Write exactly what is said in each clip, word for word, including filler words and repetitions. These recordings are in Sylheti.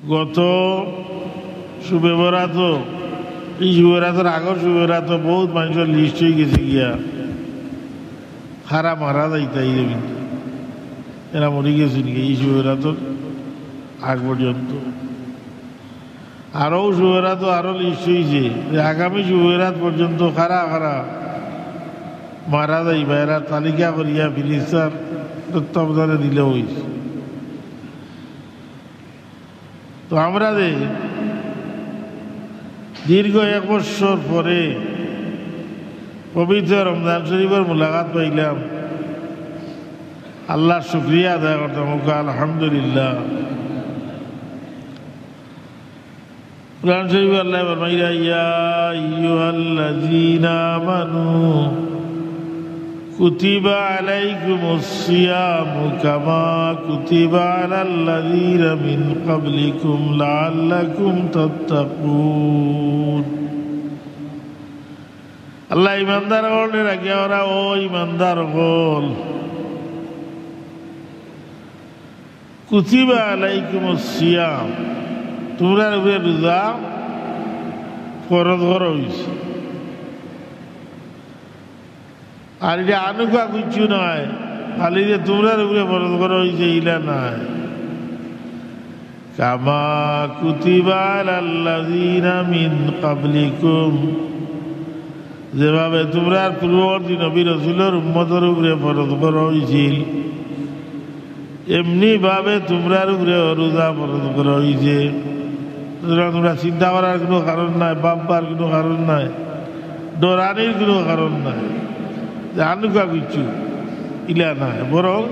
গত শবে বরাতো, ই শবে বরাতর আগর শবে বরাতো বউত মানষর লিস্ট অইগেছে গিয়া, কারা মারা যাইতা ই জমিনো। এরা মরি গেছইন গিয়া ই শবে বরাতর আগ পর্যন্ত। আরো শবে বরাতো আরো লিস্ট অইছে যে আগামী শবে বরাত পর্যন্ত কারা কারা মারা যাইবা, এরা তালিকা করিয়া ফিরিস্তার তত্ত্বাবধানে দিলে অইছে। তো আমরা যে দীর্ঘ এক বৎসর পরে পবিত্র রমজান শরিফর মুলাকাত পাইলাম, আল্লার শুকরিয়া আদায় করতাম, কউক্কা আলহামদুলিল্লাহ। কোরআন শরিফো আল্লায় ফরমাইরা, "ইয়া আইয়ুহাল্লাযীনা আমানু কুতিবা আলাইকুমুস সিয়ামু কামা কুতিবা আলাল্লাযীনা মিন ক্বাবলিকুম লাআল্লাকুম তাত্তাকুন।" আল্লায় ইমানদার অকলরে ডাকিয়া কইরা, "ও ইমানদার অকল, কুতিবা আলাইকুমুস সিয়াম, তুমরার উপরে রোজা ফরজ করা অইছে।" আর ইটা আনুকা কিচ্ছু নায়, খালি যে তুমরার উপরে ফরজ করা অইছে, ইলা নায়। কামা কুতিবা আলাল্লাযীনা মিন ক্বাবলিকুম, যেভাবে তুমরার পূর্ববর্তী নবী রসুলর উম্মতর উপরে ফরজ করা অইছিল, এমনি ভাবে তুমরার উপরে রোজা ফরজ করা অইছে। সুতরাং তুমরা চিন্তা করার কুনু কারণ নাই, ভাববার কুনু কারণ নাই, ডরানির কুনু কারণ নাই যে আনুকা কিচ্ছু, ইলা নায়। বরং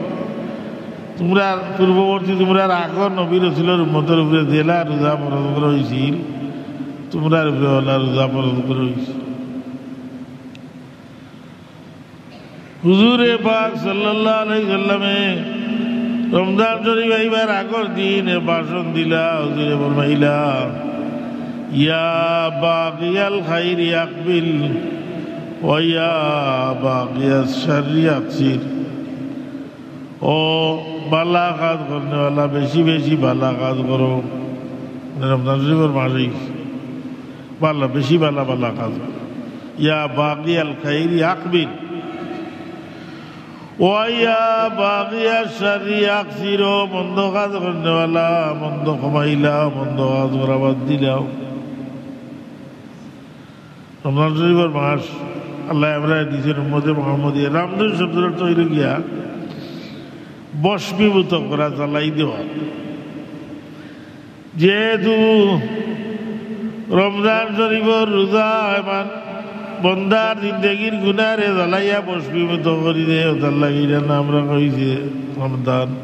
তুমরার পূর্ববর্তী, তুমরার আগর নবী রসুলর উম্মতর উপরে যেলা রোজা ফরজ করা অইছিল, তুমরার উপরে অলা রোজা ফরজ করা অইছে। হুজুরে পাক সাল্লাল্লাহু আলাইহি ওয়াসাল্লামে রমজান শরিফ আইবার আগর দিনে ভাষণ দিলা, হুজুরে ফরমাইলা, "ইয়া বাগিয়াল খাইরি আকবিল, ওয়া ইয়া বাগিয়াশ শাররি আকসির।" ও বালা কাজ করনেওয়ালা, বেশি বেশি বালা কাজ করো। মানে রমজান শরিফর মাস অইছে, বালা, বেশি বালা বালা কাজ করো। ইয়া বাগিয়াল খাইরি আকবিল, ওয়া ইয়া বাগিয়াশ শাররি আকসির, ও মন্দ কাজ করনেওয়ালা, মন্দ কমাইলাও, মন্দ কাজ করা বাদ দিলাও। রমজান শরিফর মাস, আল্লায় আমরারে দিছইন উম্মতে মুহাম্মদিয়া। রামদন শব্দর অর্থ অইলো গিয়া ভস্মীভূত করা, জ্বালাই দেওয়া। যেহেতু রমজান শরিফর রোজা এমন বন্দার জিন্দেগির গুনারে জ্বালাইয়া ভস্মীভূত করি দেয়, অতার লাগি ইটার নাম রাখা অইছে রমজান।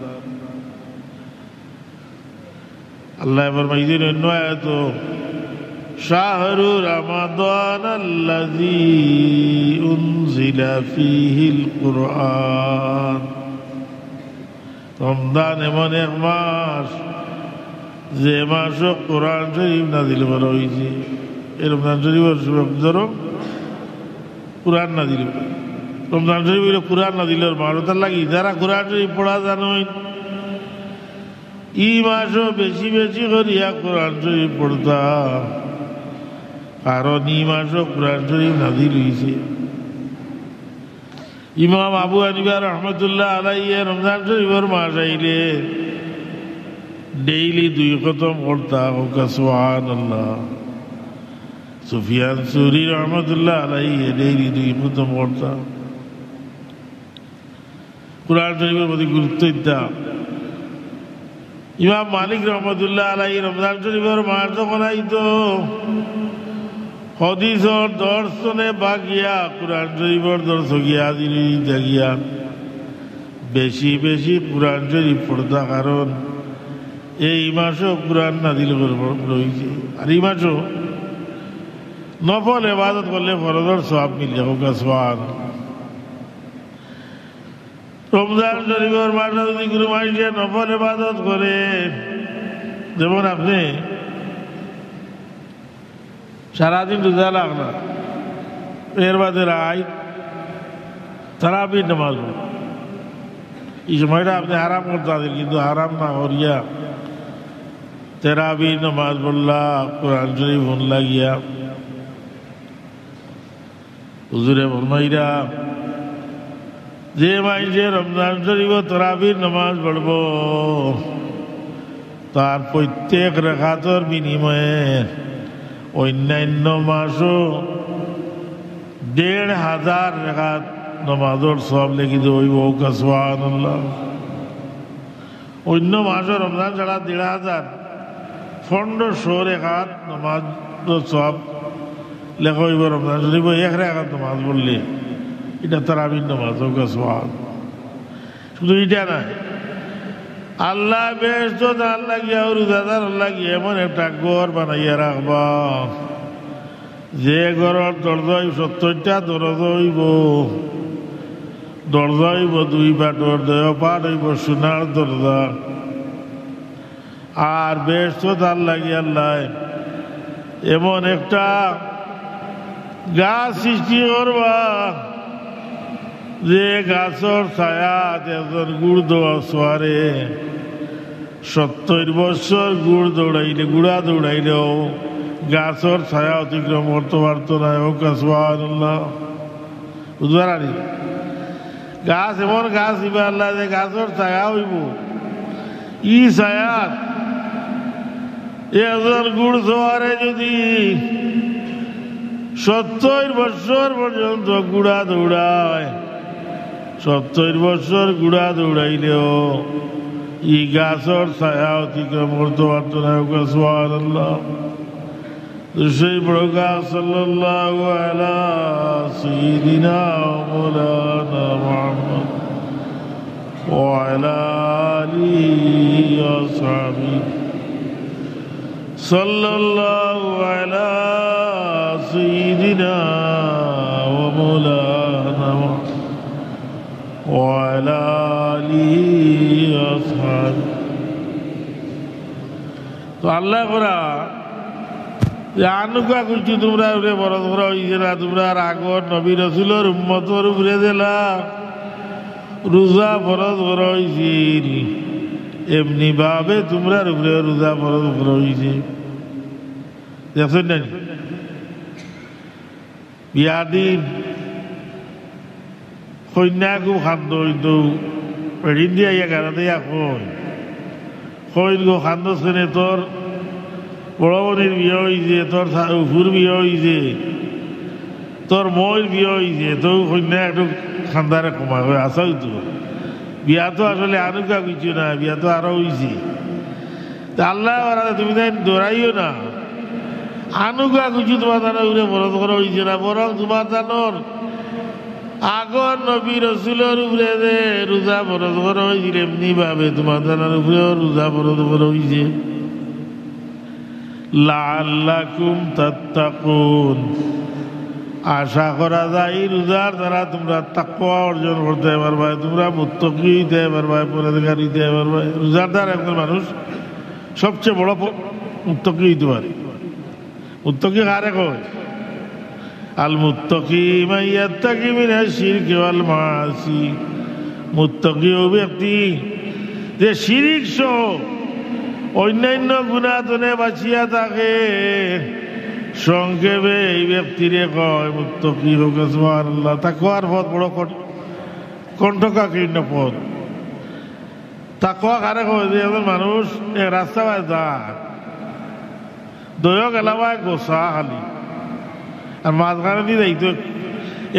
আল্লায় ফরমাইছইন অইন্য আয়াতো, "শাহরু রমাদানাল্লাযী উনজিলা ফীহিল কুরআন।" রমজান এমন এক মাস, যে মাসো কোরআন শরিফ নাজিল করা অইছে। এই রমজান শরিফর শুভ ধরো কোরআন নাজিল করা। রমজান শরিফ অইলো কোরআন নাজিলর মাস। অতার লাগি যারা কোরআন শরিফ পড়া জানইন, ই মাসো বেশি বেশি করিয়া কোরআন শরিফ পড়তা, কারণ ই মাসো কোরআন শরিফ নাজিল অইছে। ইমাম আবু হানিফা রহমতুল্লাহ আলাইহি রমজান শরিফর মাস আইলে ডেইলি দুই খতম করতা, কউক্কা সুবহানাল্লাহ। সুফিয়ান সৌরি রহমতুল্লাহ আলাইহি ডেইলি দুই খতম করতা। কোরআন শরিফর প্রতি গুরুত্ব দিতা। ইমাম মালিক রহমতুল্লাহ আলাইহি রমজান শরিফর মাস যখন আইতো, হাদিসর দর্শ থনে বাগিয়া কোরআন শরিফর দর্শো গিয়া হাজির অইতা গিয়া। বেশি বেশি কোরআন শরিফ পড়তা, কারণ এই মাসো কোরআন নাজিল করা অইছে। আর ই মাসো নফল ইবাদত করলে ফরজর সওয়াব মিলে, কউক্কা সুবহানাল্লাহ। রমজান শরিফর মাসো যুদি কুনু মানষে নফল ইবাদত করে, যেমন আপনে সারাদিন রোজা রাখলা, এর বাদে রাইত তারাবির নামাজ পড়লা, ই সময়টা আপনে হারাম করতা আছিল, কিন্তু হারাম না করিয়া তেরাবির নামাজ পড়লা কোরআন শরীফ হুনলা গিয়া। হুজুরে ফরমাইরা, যে মাইনষে রমজান শরীফো তেরাবির নামাজ পড়বো, তার প্রত্যেক রেকাতর বিনিময়ে অইন্যান্য মাসো দেড় হাজার রেকাত নামাজর সওয়াব লেখি দেওয়া অইবো। কউক্কা সুবহানাল্লাহ। অইন্য মাসো রমজান ছাড়া দেড় হাজার, পনরোশো রেকাত নামাজর সওয়াব লেখা অইবো রমজান শরীফো এক রেকাত নামাজ পড়লে। ইটা তারাবির নামাজ। কউক্কা সুবহান। শুধু ইটা নায়, আল্লায় বেহেস্তো তার লাগিয়া, রোজাদারর লাগিয়া এমন একটা ঘর বানাইয়া রাখবা, যে ঘরর দরজা অইবো সত্তইরটা দরজা অইবো, দরজা অইবো দুই পাটর, দুই পাট অইবো সোনার দরজা। আর বেহেস্তো তার লাগি আল্লায় এমন একটা গাছ সৃষ্টি করবা, যে গাছর ছায়াত একজন ঘুড় দৌড়াওয়ারে সত্তইর বছর ঘুড় দৌড়াইলে, ঘুড়া দৌড়াইলেও গাছর ছায়া অতিক্রম করতো পারতো নায়। কউক্কা সুবহানাল্লাহ। বুঝবার আনি? গাছ এমন গাছ দিবা আল্লায় যে গাছর ছায়া অইবো। ই ছায়াত একজন ঘুড় সওয়ারে যদি সত্তইর বছর পর্যন্ত ঘুড়া দৌড়ায়, সত্তইর বছর ঘুড়া দৌড়াইলেও ই গাছর ছায়া অতিক্রম করতো পারতো নায়। কউক্কা সুবহানাল্লাহ। দুরুদ শরীফ পড়উক্কা, সাল্লাল্লাহু আলা সাইয়্যিদিনা ওয়া মাওলানা মুহাম্মদ ওয়া আলা আলিহি ওয়া সাহবিহি। সাল্লাল্লাহু আলা সাইয়্যিদিনা ওয়া মাওলানা মুহাম্মদ ওয়া আলা আলিহি ওয়া সাহবিহি। তো আল্লায় কইরা যে আনুগা কিছু তুমরার উপরে ফরজ করা অইছে না, তুমরার আগর নবী রসুলর উম্মতর উপরে যেলা রোজা ফরজ করা অইছিল, এমনি ভাবে তুমরার উপরে রোজা ফরজ করা অইছে। দেখছইন না নি? বিয়ার দিন কইন্যা খুব কান্দইন, তো বেটিন্তে আইয়া গাড়াত আইয়া কইন, কইন গো, কান্দস কেনে? তোর বড় বইনর বিয়া অইছে, তোর সা-, ফুফুর বিয়া অইছে, তোর মইর বিয়া অইছে, তো কইন্যা একটু কান্দারে কমায়। কয়, আচ্ছা অইতো, বিয়া তো আসলে আনুগা কিছু না, বিয়া তো আরো অইছে। তে আল্লায় কইরা তুমি তাইন ডরাইও না, আনুগা কিছু তুমার তানর উপরে ফরজ করা অইছে না, বরং তুমার তানর আগর নবী রসুলর উপরে যে রোজা ফরজ করা অইছিল, এমনি ভাবে তুমার তানর উপরেও রোজা ফরজ করা অইছে। লাআল্লাকুম তাত্তাকুন। আশা করা যায়, এই রোজার দ্বারা তুমরা তাকওয়া অর্জন করতায় পারবায়, তুমরা মুত্তাকি অইতায় পারবায়, পরহেজগার অইতায় পারবায়। রোজার দ্বারা একজন মানুষ সবচেয়ে বড় প-, মুত্তাকি অইতো পারে। মুত্তাকি কারে কয়? আল মুত্তাকি মান ইয়াত্তাকি মিনাশ শিরকি ওয়াল মাআসি। মুত্তাকি অউ ব্যক্তি যে শিরিক সহ অইন্যান্য গুনা থনে বাচিয়া থাকে। সংক্ষেপে এই ব্যক্তিরে কয় মুত্তাকি। কউক্কা সুবহানাল্লাহ। তাকওয়ার পথ বড় কঠ-, কণ্টকাকীর্ণ পথ। তাকওয়া কারে কয়? যে একজন মানুষ এক রাস্তা বায় যায়, দুইও গেলাবায় গোসা খালি, আর মাঝখানেদি যাইতো,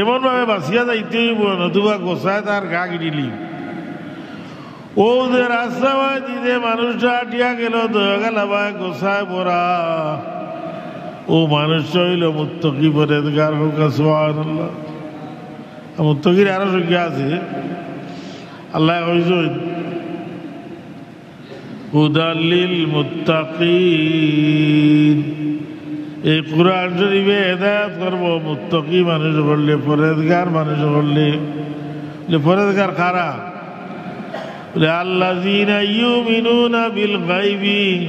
এমন ভাবে বাচিয়া যাইতো অইবো, নতুবা গোসায় তার গা গিলিলিবো। অউ যে রাস্তা বায়দি যে মানুষটা আটিয়া গেলো, দুইও গেলাবায় গোসায় ভরা, অউ মানুষটা অইলো মুত্তাকি, পরহেজগার। কউক্কা সুবহানাল্লাহ। আর মুত্তাকির আরো সংজ্ঞা আছে, আল্লায় কইছইন, হুদাল লিল মুত্তাকিন। এই কোরআন শরীফে হেদায়েত করবো মুত্তাকি মানুষ অকলরে, পরহেজগার মানুষ অকলরে। যে পরহেজগার কারা? বলে, আল্লাযীনা ইউমিনুনা বিল গায়বি।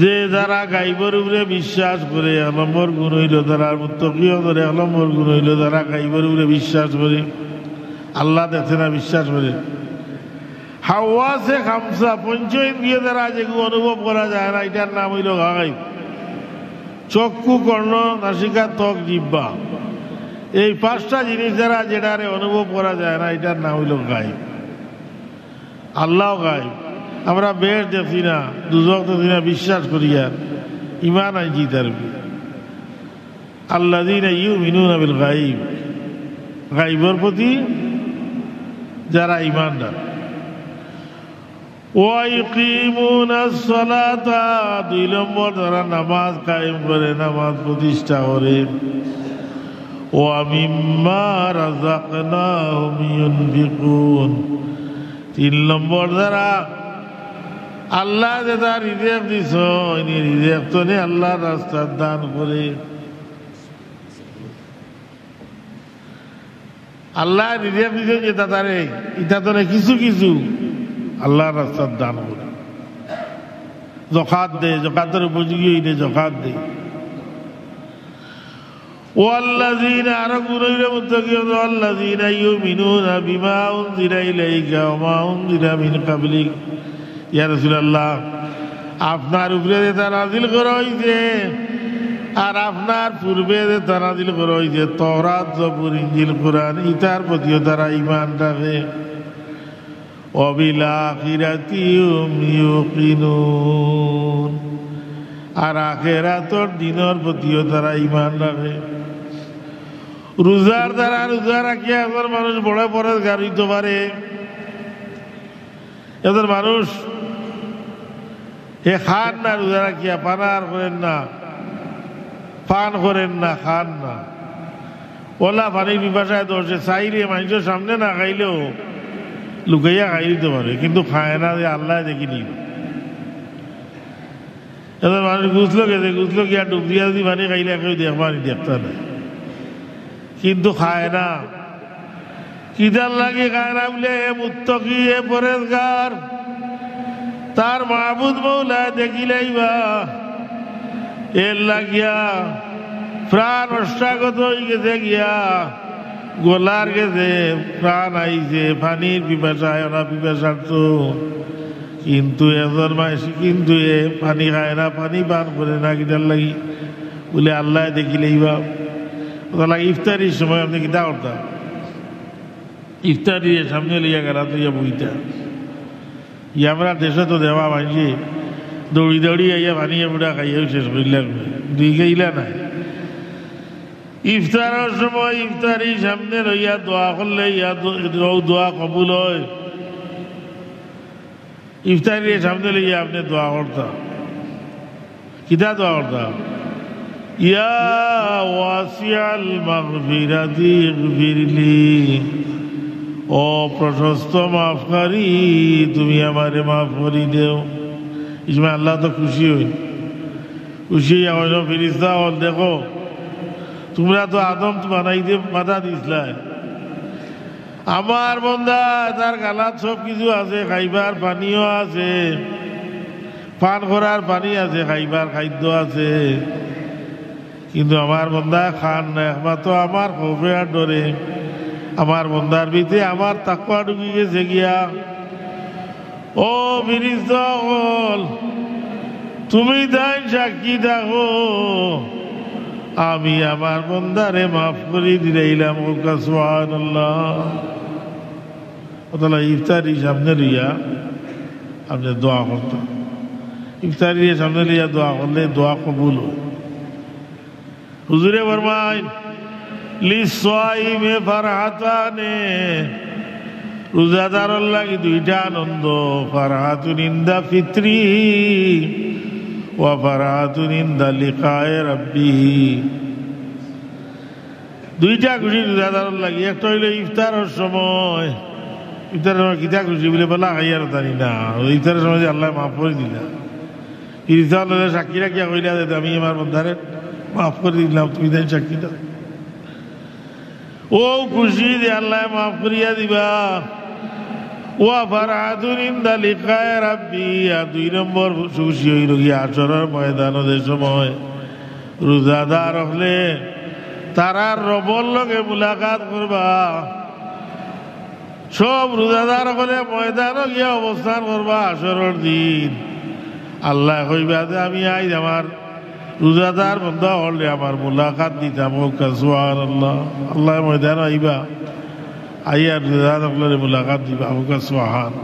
যে যারা গাইবর উপরে বিশ্বাস করে, এক নম্বর গুণ অইলো তারা মুত্তাকি অকলর, এক নম্বর গুণ অইলো তারা গাইবর উপরে বিশ্বাস করে, আল্লাহ দেখে না, বিশ্বাস করে। হাওয়াসে খামসা, পঞ্চ ইন্দ্রিয় দ্বারা যেগু অনুভব করা যায় না, ইটার নাম অইলো গাইব। চক্ষু, কর্ণ, নাসিকা, ত্বক, জিহ্বা, এই পাঁচটা জিনিস দ্বারা যেটারে অনুভব করা যায় না, ইটার নাম অইলো গাইব। আল্লাহ গাইব। আমরা বেহেশত দেখছি না, দুজখ দেখছি না, বিশ্বাস করি আর ইমান আনছি তার উপরে। আল্লাযীনা ইউমিনুনা বিল গাইব, গাইবর প্রতি যারা ইমানদার। ওয়া ইউকিমুনাস সালাতা, দুই নম্বর যারা নামাজ কায়েম করে, নামাজ প্রতিষ্ঠা করে। ওয়া মিম্মা রাযাকনাহুম ইউনফিকুন, তিন নম্বর যারা আল্লায় যেতা রিজেক দিছইন, ই রিজেক তনে আল্লার রাস্তাত দান করে। আল্লায় রিজেক দিছইন যেতা তারে, ইতা তনে কিছু কিছু আল্লার রাস্তাত দান করে। যাকাত দে, যাকাতর উপযোগী অইলে যাকাত দে। ওয়াল্লাযীনা, আরো গুণ অইলো মুত্তাকি অকল, ওয়াল্লাযীনা ইউমিনুনা বিমা উনজিলা ইলাইকা ওয়া মা উনজিলা মিন ক্বাবলিক। ইয়া রাসূলুল্লাহ, আপনার উপরে যেতা নাজিল করা অইছে আর আপনার পূর্বে যেতা নাজিল করা অইছে, তওরাত, জবুর, ইনজিল, কুরআন, ইতার প্রতিও তারা ইমান রাখে। ওয়া বিল আখিরাতি হুম ইউকিনুন, আর আখেরাতর দিনর প্রতিও তারা ইমান রাখে। রোজার দ্বারা, রোজা রাখিয়া একজন মানুষ বড় পরহেজগার অইতো পারে। একজন মানুষ হে খার না রোজা রাখিয়া, পানাহার করের না, পান করের না, খার না। অলা পানির পিপাসায় ধরছে, চাইরে মানষর সামনে না খাইলেও লুকাইয়া খাই দিতো পারে, কিন্তু খায় না, যে আল্লায় দেখি নিবা। একজন মানুষ গোসলো গেছে, গোসলো গিয়া ডুব দিয়া যুদি পানি খাইলে কেউ দেখবা নি, দেখতা নায়, কিন্তু খায় না। কিতার লাগি খায় না বুলে, হে মুত্তাকি, হে পরহেজগার, তার মাবুদ মওলায় দেখিলাইবা। এর লাগিয়া প্রাণ অষ্টাগত অইগেছে গিয়া, গলার গেছে প্রাণ আইছে, পানির পিপাসায়, অনা পিপাসার্ত। কিন্তু একজন মানষে কিন্তু এ পানি খায় না, পানি পান করে না, কিতার লাগি? বুলে, আল্লায় দেখিলাইবা। অতার লাগি ইফতারির সময় আপনে কিতা করতা? ইফতারিরে সামনে লইয়া গালাত লইয়া বইতা। ই আমরার দেশো তো দেখবা মানষে দৌড়ি দৌড়ি আইয়া পানি এমুটা খাইয়াউ শেষ করিলার। দুই গেইলা নাই। ইফতারর সময় ইফতারি সামনে লইয়া দোয়া করলে ইয়া দো-, দো-, দোয়া কবুল অয়। ইফতারিরে সামনে লইয়া আপনে দোয়া করতা। কিতা দোয়া করতা? ইয়া ওয়াসিআল মাগফিরাতি ইগফিরলি। ও প্রশস্ত মাফকারী, তুমি আমারে মাফ করি দেও। ই সময় আল্লাহ তো খুশি অইন। খুশি অইয়া কইন, ফিরিস্তা অকল, দেখো, তুমরা তো আদম তো বানাইতে বাধা দিছলায়। আমার বন্দা, তার গালাত সব কিছু আছে, খাইবার পানিও আছে, পান করার পানি আছে, খাইবার খাদ্য আছে, কিন্তু আমার বন্দায় খার না। একমাত্র আমার খৌফে আর ডরে আমার বন্দার ভিতরে আমার তাকওয়া ঢুকি গেছে গিয়া। ও ফিরিস্তা অকল, তুমি তাইন সাক্ষী থাকো, আমি আমার বন্দারে মাফ করি দিলাইলাম। কউক্কা সুবহানাল্লাহ। অতএব ইফতারি সামনে লইয়া আপনে দোয়া করতা। ইফতারি সামনে লইয়া দোয়া করলে দোয়া কবুল অয়। হুজুরে ফরমাইন, লিসসাইমে ফারহাতানে, রোজাদারর লাগি দুইটা আনন্দ, ফারহাতুন ইনদা ফিতরি ওয়া ফারহাতুন ইনদা লিকায়ে রাব্বিহি। দুইটা খুশি রোজাদারর লাগি, একটা অইলো ইফতারর সময়, ইফতারর সময় কিতা খুশি বুলে, বালা খাইয়ার জানি না, ইফতারর সময় যে আল্লায় মাফ করি দিলা, ইফতারর সাক্ষী রাখিয়া কইলা যে আমি আমার বন্দারে মাফ করি দিলাম, তুমি তাইন সাক্ষী থাকো। ও খুশি যে আল্লায় মাফ করিয়া দিবা। ওয়া ফারহাতুন ইনদা লিকায়ে রাব্বি, আর দুই নম্বর খুশি অইলো গিয়া হাশরর ময়দানো যে সময় রোজাদার অকলে তারার রবর লগে মুলাকাত করবা। সব রোজাদার অকলে ময়দানো গিয়া অবস্থান করবা হাশরর দিন। আল্লায় কইবা যে, "আমি আইজ আমার রোজাদার বন্দা অকলরে আমার মুলাকাত দিতাম।" কউক্কা সুবহানাল্লাহ। আল্লায় ময়দানো আইবা, আইয়া রোজাদার অকলরে মুলাকাত দিবা। কউক্কা সুবহানাল্লাহ।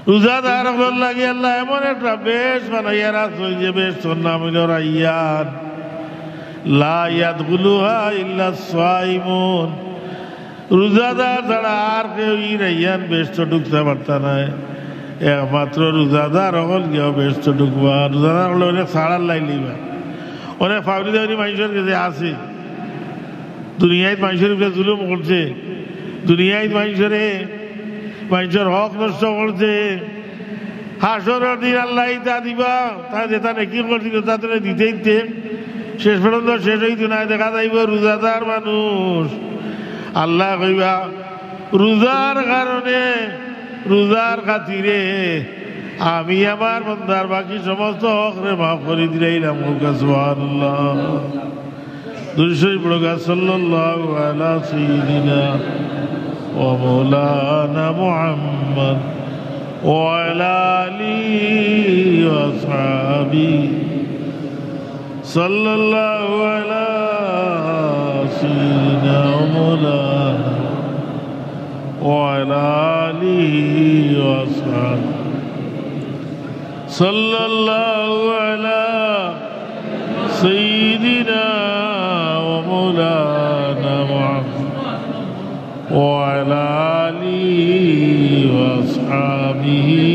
রোজাদার অকলর লাগি আল্লায় এমন একটা বেহেশত বানাইয়া রাখছইন, যে বেহেশতর নাম অইলো রাইয়ান। লা ইয়াদখুলুহা ইল্লাস সাইমুন। রোজাদার ছাড়া আর কেউ ই রাইয়ান বেহেশতো ঢুকতা পারতা নায়, একমাত্র রোজাদার অকল গিয়াউ বেহেশতো ঢুকবা। রোজাদার অকলে অনেক ছাড়ার লাইলিবা, অনেক ফাউলি দাউরি মানষর গেছে আছে, দুনিয়াত মানষর উপরে জুলুম করছে, দুনিয়াত মানষরে, মানষর হক নষ্ট করছে। হাশরর দিন আল্লায় ইতা দিবা, তারা যেতা নেকি করছিল, তা তারা দিতে দিতে শেষ পর্যন্ত শেষ অইতো নায়। দেখা যাইবো রোজাদার মানুষ, আল্লায় কইবা, "রোজার কারণে, রোজার খাতিরে আমি আমার বন্দার বাকি সমস্ত হকরে মাফ করি দিলাইলাম।" কউক্কা সুবহানাল্লাহ। দুরূদ শরীফ পড়ুক্কা, সাল্লাল্লাহু আলা সাইয়্যিদিনা ওয়া মাওলানা মুহাম্মদ ওয়া আলা আলিহি ওয়া আসহাবিহি। সাল্লাল্লাহু আলা সাইয়্যিদিনা ওয়া মাওলানা ওয়া আলা আলিহি ওয়া আসহাবিহি। সাল্লাল্লাহু আলা সাইয়্যিদিনা ওয়া মাওলানা মুহাম্মদ ওয়া আলা আলিহি ওয়া আসহাবিহি।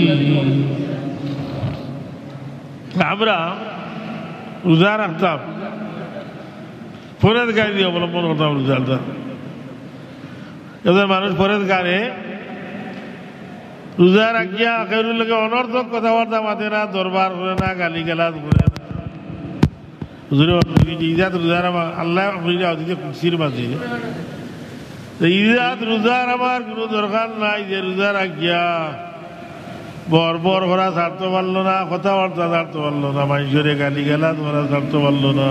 আমরা রোজা রাখতাম, পরহেজগারি অবলম্বন করতাম রোজার দ্বারা। একজন মানুষ পরহেজগারে রোজা রাখিয়া কেউর লগে অনর্থক কথাবার্তা মাতে না, দরবার করে না, গালিগালাজ করে না। হুজুরে বলেন যে ইজাত রোজার আমার, আল্লায় কইরা হাদিসে কুদসির মাঝে, যে ইজাত রোজার আমার কুনু দরকার নাই, যে রোজা রাখিয়া বর বর করা ছাড়তো পারলো না, কথাবার্তা ছাড়তো পারলো না, মানষরে গালিগালাজ করা ছাড়তো পারলো না।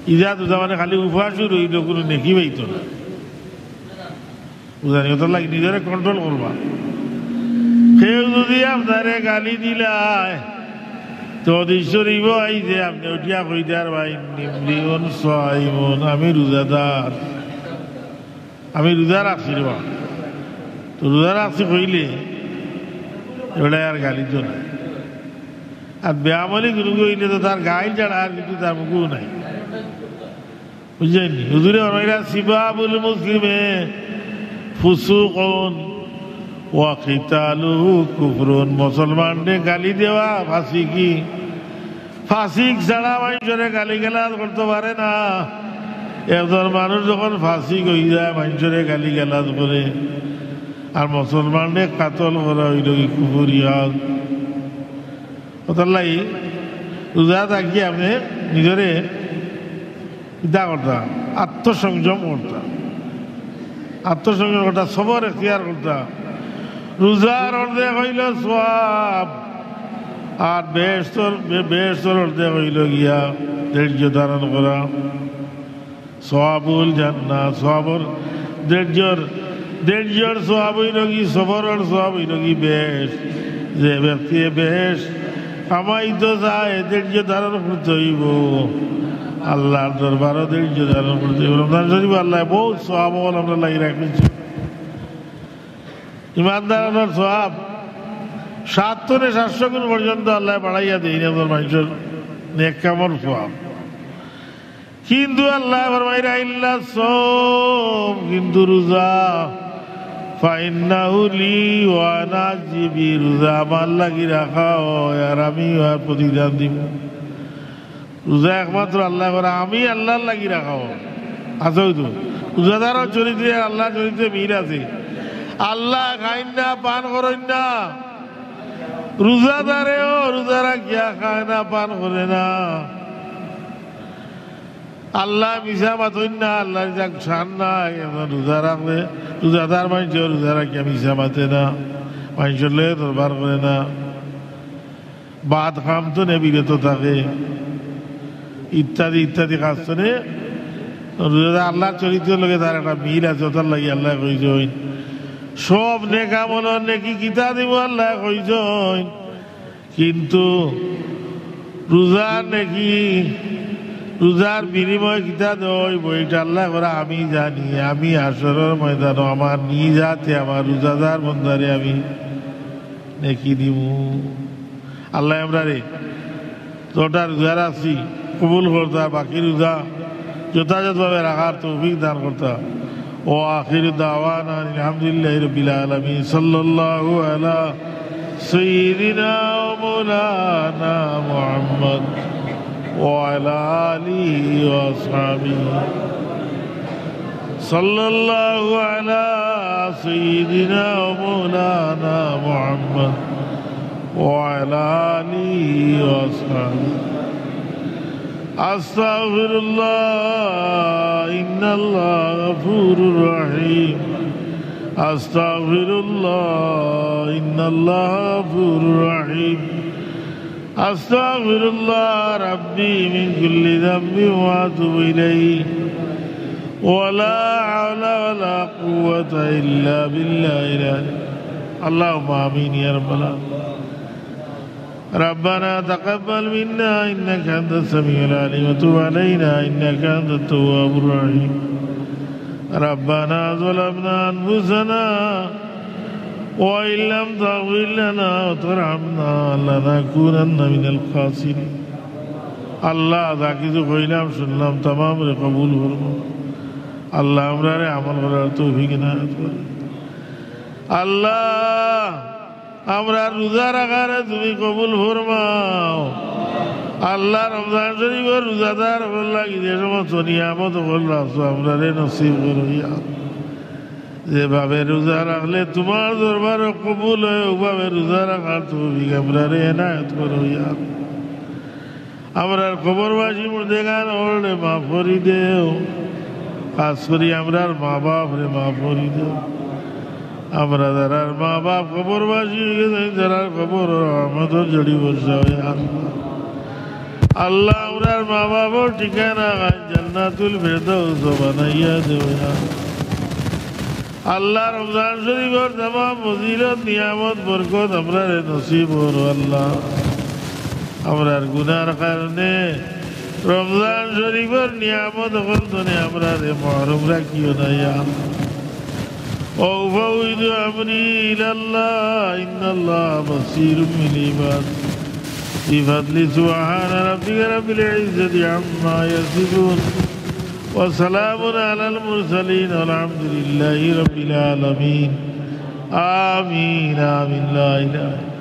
ইজাত রোজা মানে খালি উপাসউ রইলো, কুনু নেকি পাইতো না। বুঝছনি? অতার লাগি নিজরে control করবা। কেউ যুদি আপনারে গালি দিলায়, তো হাদিস শরীফো আইছে, আপনে উঠিয়া কইতা পারবা, "ইন্নী ইমরিউন সাইমুন, আমি রোজাদার, আমি রোজা রাখছি রে বা।" তো রোজা রাখছি কইলে, ইবায় আর গালি তো নাই। আর বেআমলি কুনু অইলে তো তার গাইল ছাড়া আর কিচ্ছু তার মুখো নাই। বুঝছনি? হুজুরে ফরমাইরা, "সিবাবুল মুসলিমে ফুসুকুন ওয়া কিতালুহু কুফরুন।" মুসলমানরে গালি দেওয়া ফাসিকি। ফাসিক ছাড়া মানষরে গালিগালাজ করতো পারে না। একজন মানুষ যখন ফাসিক অইযায়, মানষরে গালিগালাজ করে, আর মুসলমানরে কাতল করা অইলো কি কুফরিয়াত। অতার লাগি রোজা থাকি আপনে নিজরে ইতা করতা, আত্মসংযম করতা, আত্মসংযম করতা, সবর এখতিয়ার করতা। রোজার অর্ধেক অইলো সওয়াব, আর বেহেশতর, বে-, বেহেশতর অর্ধেক অইলো গিয়া ধৈর্য ধারণ করা। সওয়াবুল জান্নাহ, সওয়াবর, ধৈর্যর, ধৈর্যর সওয়াব অইলো কি, সবরর সওয়াব অইলো কি বেহেশত। যে ব্যক্তিয়ে বেহেশত কামাইতো চায়, ধৈর্য ধারণ করতে অইবো। আল্লার দরবারো ধৈর্য ধারণ করতে অইবো। রমজান শরীফো আল্লায় বউত সওয়াব আমরার লাগি রাখছইন। ইমানদার অকলর সওয়াব সাত তনে সাতশো গুণ পর্যন্ত আল্লায় বাড়াইয়া দেইন, একজন মানষর নেক কামর সওয়াব। কিন্তু আল্লায় ফরমাইরা, "ইল্লা সওম", কিন্তু রোজা, "ফাইন্নাহু লি ওয়া আনা আজজি বিহি", রোজা আমার লাগি রাখা অয়, আর আমি উহার প্রতিদান দিমু। রোজা একমাত্র আল্লায় করা, আমি আল্লার লাগি রাখা অয়। আছে অউ তো, রোজাদারর চরিত্রে আল্লার চরিত্রে মিল আছে। আল্লায় খাইন না, পান করইন না, রোজাদারেও রোজা রাখিয়া খায় না, পান করে না। আল্লায় মিছা মাতইন না, আল্লার ইতা শান নায়। একজন রোজা রাখলে, রোজাদার মানষেও রোজা রাখিয়া মিছা মাতে না, মানষর লগে দরবার করে না, বাদ কাম তনে বিরত থাকে, ইত্যাদি ইত্যাদি কাজ তনে। রোজাদার আল্লার চরিত্রর লগে তার একটা মিল আছে, অতার লাগি আল্লায় কইছইন, সব নেক আমলর নেকি কিতা দিমু আল্লায় কইছইন, কিন্তু রোজার নেকি, রোজার বিনিময়ে কিতা দেওয়া অইবো, ইটা আল্লায় কইরা আমি জানি। আমি হাশরর ময়দানো আমার নিজ আতে আমার রোজাদার বন্দারে আমি নেকি দিমু। আল্লায় আমরারে যতটা রোজা রাখছি কবুল করতা, বাকি রোজা যথাযথভাবে রাখার তৌফিক দান করতা। وآخر دعوانا أن الحمد لله رب العالمين. صلى الله على سيدنا ومولانا محمد وعلى آله وأصحابه. صلى الله على سيدنا ومولانا محمد وعلى آله وأصحابه. أستغفر الله، إن الله غفور رحيم. أستغفر الله، إن الله غفور رحيم. أستغفر الله ربي من كل ذنب وأتوب إليه. ولا حول ولا قوة إلا بالله العلي. اللهم آمين يا رب العالمين. ربنا تقبل منا إنك أنت السميع العليم وتب علينا إنك أنت التواب الرحيم. ربنا ظلمنا أنفسنا وإن لم تغفر لنا وترحمنا لنكونن من الخاسرين. আল্লাহ, যা কিছু কইলাম শুনলাম তামামরে কবুল ফরমাও। আল্লাহ, আমরারে আমল করার তৌফিক এনায়েত করো। আল্লাহ, আমরার রোজা রাখারে তুমি কবুল ফরমাও। আল্লাহ, রমজান শরীফর রোজাদার অকলর লাগি যে সমস্ত নিয়ামত অকল রাখছো, আমরারে নসিব করো ইয়া আল্লাহ। যেভাবে রোজা রাখলে তুমার দরবারো কবুল অয়, অউভাবে রোজা রাখার তৌফিক আমরারে এনায়েত করো ইয়া আল্লাহ। আমরার কবরবাসী মুর্দেগান অকলরে মাফ করি দেও, খাছ করি আমরার মা বাফরে মাফ করি দেও। আমরা যারার মা বাফ কবরবাসী অই গেছইন, তারার কবরো রহমতর ঝড়ি বর্ষাও ইয়া আল্লাহ। আল্লাহ, আমরার মা বাফর ঠিকানা খান জান্নাতুল ফেরদাউস বানাইয়া দেও ইয়া আল্লাহ। আল্লাহ, রমজান শরীফর তামাম ফজিলত, নিয়ামত, বরকত আমরারে নসিব করো আল্লাহ। আমরার গুনার কারণে রমজান শরীফর নিয়ামত অকল থনে আমরারে মহরুম রাখিও না ইয়া আল্লাহ। وأفوض أمري إلى الله إن الله بصير بالعباد. بفضل سبحان ربك رب العزة عما يصفون. وسلام على المرسلين والحمد لله رب العالمين. آمين، آمين، لا إله إلا الله.